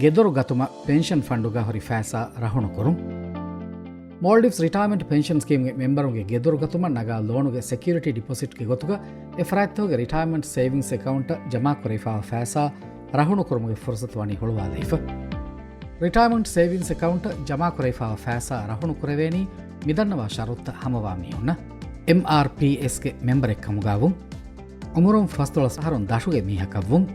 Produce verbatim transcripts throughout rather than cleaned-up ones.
ގެދޮރު ގަތުމަށް ޕެންޝަން ފަންޑުގަ ހުރި ފައިސާ ރަހުނު ކުރުން. މޯލްޑިވްސް ރިޓަޔަރމަންޓް ޕެންޝަން ސްކީމްގެ މެމްބަރުންގެ ގެދޮރު ގަތުމަށް ނަގާ ލޯނުގެ ސެކިއުރިޓީ ޑިޕޮޒިޓްގެ ގޮތުގަ އެ ފަރާތްތަކުގެ ރިޓަޔަރމަންޓް ސޭވިންގްސް އެކައުންޓަށް ޖަމާކުރެވިފައިވާ ފައިސާ ރަހުނުކުރުމުގެ ފުރުސަތު ވަނީ ހުޅުވާލައިފަ. ރިޓަޔަރމަންޓް ސޭވިންގްސް އެކައުންޓަށް ޖަމާކުރެވިފައިވާ ފައިސާ ރަހުނުކުރެވޭނީ މިދަންނަވާ ޝަރުތުތައް ހަމަވާ މީހުންނަށް. އެމްއާރްޕީއެސްގެ މެމްބަރެއްކަމުގަވުން. އުމުރުން ފަސްދޮޅަސް އަހަރުން ދަށުގެ މީހަކަށްވުން.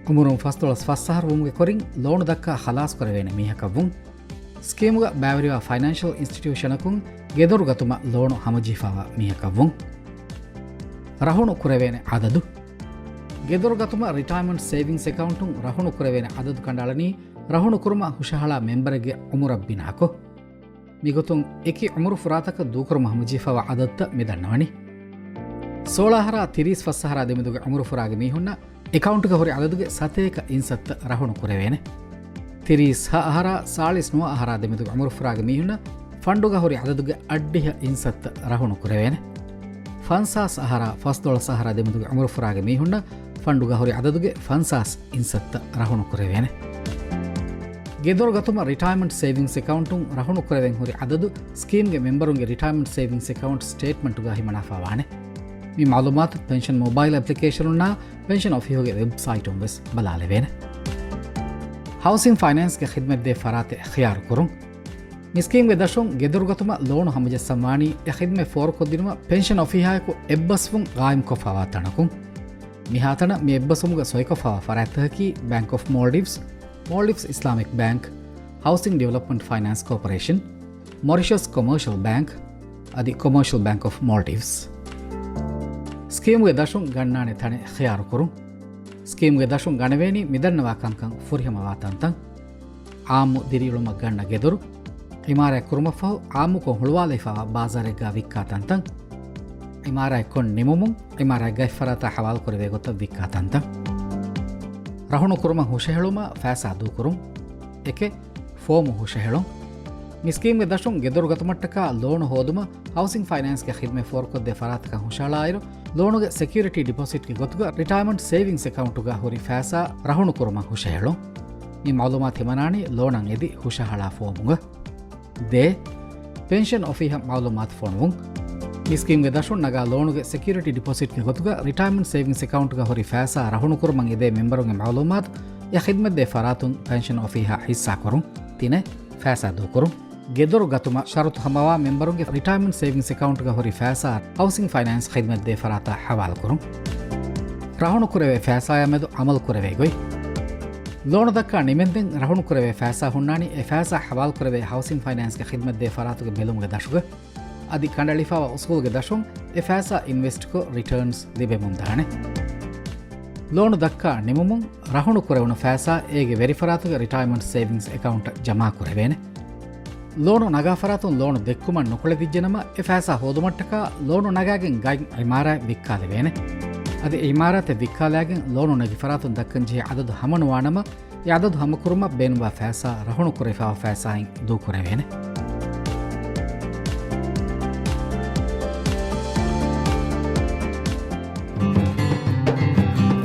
އުމުރުން ފަސްދޮޅަސް ފަސް އަހަރު ވުމުގެ ކުރިން ލޯނު ދައްކާ ޚަލާސްކުރެވޭނެ މީހަކަށްވުން. ސްކީމުގަ ބައިވެރިވާ ފައިނޭންޝަލް އިންސްޓިޓިއުޝަނަކުން ގެދޮރު ގަތުމަށް ލޯނު ހަމަޖެހިފައިވާ މީހަކަށްވުން. ރަހުނު ކުރެވޭނެ އަދަދު. ގެދޮރު ގަތުމަށް ރިޓަޔަރމަންޓް ސޭވިންގްސް އެކައުންޓުން ރަހުނު ކުރެވޭނެ އަދަދު ކަނޑައަޅަނީ ރަހުނު ކުރުމަށް ހުށަހަޅާ މެމްބަރެއްގެ އުމުރަށް ބިނާކޮށް. މިގޮތުން އެކި އުމުރު ފުރާތަކަށް ދޫކުރުމަށް ހަމަޖެހިފައިވާ އަދަދުތައް މި ދަންނަވަނީ. ސޯޅަ އަހަރާ ތިރީސް ފަސް އަހަރާ ދެމެދުގެ އުމުރު ފުރާގެ މީހުންނަށް އެކައުންޓުގަ ހުރި އަދަދުގެ ސަތޭކަ އިންސައްތަ ރަހުނު ކުރެވޭނެ. ތިރީސް ހަ އަހަރާ ސާޅީސް ނުވަ އަހަރާ ދެމެދުގެ އުމުރު ފުރާގެ މީހުންނަށް ފަންޑުގަ ހުރި އަދަދުގެ އަށްޑިހަ އިންސައްތަ ރަހުނު ކުރެވޭނެ. ފަންސާސް އަހަރާ ފަސްދޮޅަސް އަހަރާ ދެމެދުގެ އުމުރު ފުރާގެ މީހުންނަށް ފަންޑުގަ ހުރި އަދަދުގެ ފަންސާސް އިންސައްތަ ރަހުނު ކުރެވޭނެ. ގެދޮރު ގަތުމަށް ރިޓަޔަރމަންޓް ސޭވިންގްސް އެކައުންޓުން ރަހުނު ކުރެވެން ހުރި އަދަދު ސްކީމްގެ މެމްބަރުންގެ ރިޓަޔަރމަންޓް ސޭވިންގްސް އެކައުންޓް ސްޓޭޓްމަންޓުގަ ހިމަނާފައިވާނެ. މި މައުލޫމާތު ޕެންޝަން މޮބައިލް އެޕްލިކޭޝަނުންނާ ޕެންޝަން އޮފީހުގެ ވެބްސައިޓުން ވެސް ބަލާލެވޭނެ. ހައުސިންގް ފައިނޭންސްގެ ޚިދްމަތްދޭ ފަރާތެއް ޚިޔާރުކުރުން. މި ސްކީމްގެ ދަށުން ގެދޮރު ގަތުމަށް ލޯނު ހަމަޖައްސަންވާނީ އެ ޚިދްމަތް ފޯރުކޮށްދިނުމަށް ޕެންޝަން އޮފީހާއެކު އެއްބަސްވުން ގާއިމްކޮށްފައިވާ ތަނަކުން. މިހާތަނަށް މި އެއްބަސްވުމުގަ ސޮއިކޮށްފައިވާ ފަރާތްތަކަކީ ބޭންކް އޮފް މޯލްޑިވްސް، މޯލްޑިވްސް އިސްލާމިކް ބޭންކް، ހައުސިންގް ޑިވެލޮޕްމަންޓް ފައިނޭންސް ކޯޕަރޭޝަން، މޮރިޝަސް ކޮމާޝަލް ބޭންކް އަދި ކޮމާޝަލް ބޭންކް އޮފް މޯލްޑިވްސް. ސްކީމްގެ ދަށުން ގަންނާނެ ތަނެއް ޚިޔާރުކުރުން. ސްކީމްގެ ދަށުން ގަނެވޭނީ މިދަންނަވާ ކަންކަން ފުރިހަމަވާ ތަންތަން. ޢާއްމު ދިރިއުޅުމަށް ގަންނަ ގެދޮރު، ޢިމާރާތް ކުރުމަށްފަހު ޢާއްމުކޮށް ހުޅުވާލައިފައިވާ ބާޒާރެއްގަ ވިއްކާ ތަންތަން، ޢިމާރާތްކޮށް ނިމުމުން ޢިމާރާތްގައި ފަރާތާ ޙަވާލުކުރެވޭ ގޮތަށް ވިއްކާ ތަންތަން. ރަހުނު ކުރުމަށް ހުށަހެޅުމަށް ފައިސާ ދޫކުރުން. އެކެއް، ފޯމު ހުށަހެޅުން. މި ސްކީމްގެ ދަށުން ގެދޮރު ގަތުމަށްޓަކާ ލޯނު ހޯދުމަށް ހައުސިންގް ފައިނޭންސްގެ ޚިދްމަތް ފޯރުކޮށްދޭ ފަރާތަކަށް ހުށަހަޅާއިރު، ލޯނުގެ ސެކިއުރިޓީ ޑިޕޮޒިޓްގެ ގޮތުގަ ރިޓަޔަރމަންޓް ސޭވިންގްސް އެކައުންޓުގަ ހުރި ފައިސާ ރަހުނު ކުރުމަށް ހުށަހެޅުން. މި މައުލޫމާތު ހިމަނާނީ ލޯނަށް އެދި ހުށަހަޅާ ފޯމުގަ. ދޭ، ޕެންޝަން އޮފީހަށް މައުލޫމާތު ފޮނުވުން. މި ސްކީމްގެ ދަށުން ނަގާ ލޯނުގެ ސެކިއުރިޓީ ޑިޕޮޒިޓްގެ ގޮތުގަ ރިޓަޔަރމަންޓް ސޭވިންގްސް އެކައުންޓުގަ ހުރި ފައިސާ ރަހުނުކުރުމަށް އެދޭ މެމްބަރުންގެ މައުލޫމާތު އެ ޚިދްމަތްދޭ ފަރާތުން ޕެންޝަން އޮފީހަށް ހިއްސާކުރުން. ތިނެއް، ފައިސާ ދޫކުރުން. ގެދޮރު ގަތުމަށް ޝަރުތު ހަމަވާ މެމްބަރުންގެ ރިޓަޔަރމަންޓް ސޭވިންގްސް އެކައުންޓުގަ ހުރި ފައިސާ ހައުސިންގް ފައިނޭންސް ޚިދްމަތްދޭ ފަރާތަށް ހަވާލުކުރުން. ރަހުނުކުރެވޭ ފައިސާއާ މެދު ޢަމަލުކުރެވޭ ގޮތް. ލޯނު ދައްކާ ނިމެންދެން ރަހުނުކުރެވޭ ފައިސާ ހުންނާނީ އެ ފައިސާ ހަވާލުކުރެވޭ ހައުސިންގް ފައިނޭންސްގެ ޚިދްމަތްދޭ ފަރާތުގެ ބެލުމުގެ ދަށުގަ. އަދި ކަނޑައެޅިފައިވާ އުސޫލުގެ ދަށުން އެ ފައިސާ އިންވެސްޓްކޮށް ރިޓާންސް ލިބެމުންދާނެ. ލޯނު ދައްކާ ނިމުމުން ރަހުނު ކުރެވުނު ފައިސާ އޭގެ ވެރިފަރާތުގެ ރިޓަޔަރމަންޓް ސޭވިންގްސް އެކައުންޓަށް ޖަމާކުރެވޭނެ. ލޯނު ނަގާ ފަރާތުން ލޯނު ދެއްކުމަށް ނުކުޅެދިއްޖެނަމަ، އެ ފައިސާ ހޯދުމަށްޓަކާ ލޯނު ނަގާގެން ގަތް ޢިމާރާތް ވިއްކާލެވޭނެ. އަދި އެ ޢިމާރާތެއް ވިއްކާލާގެން ލޯނު ނެގި ފަރާތުން ދައްކަންޖެހޭ އަދަދު ހަމަނުވާނަމަ، އެ އަދަދު ހަމަކުރުމަށް ބޭނުންވާ ފައިސާ ރަހުނުކުރެވިފައިވާ ފައިސާއިން ދޫކުރެވޭނެ.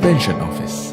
ޕެންޝަން އޮފީސް.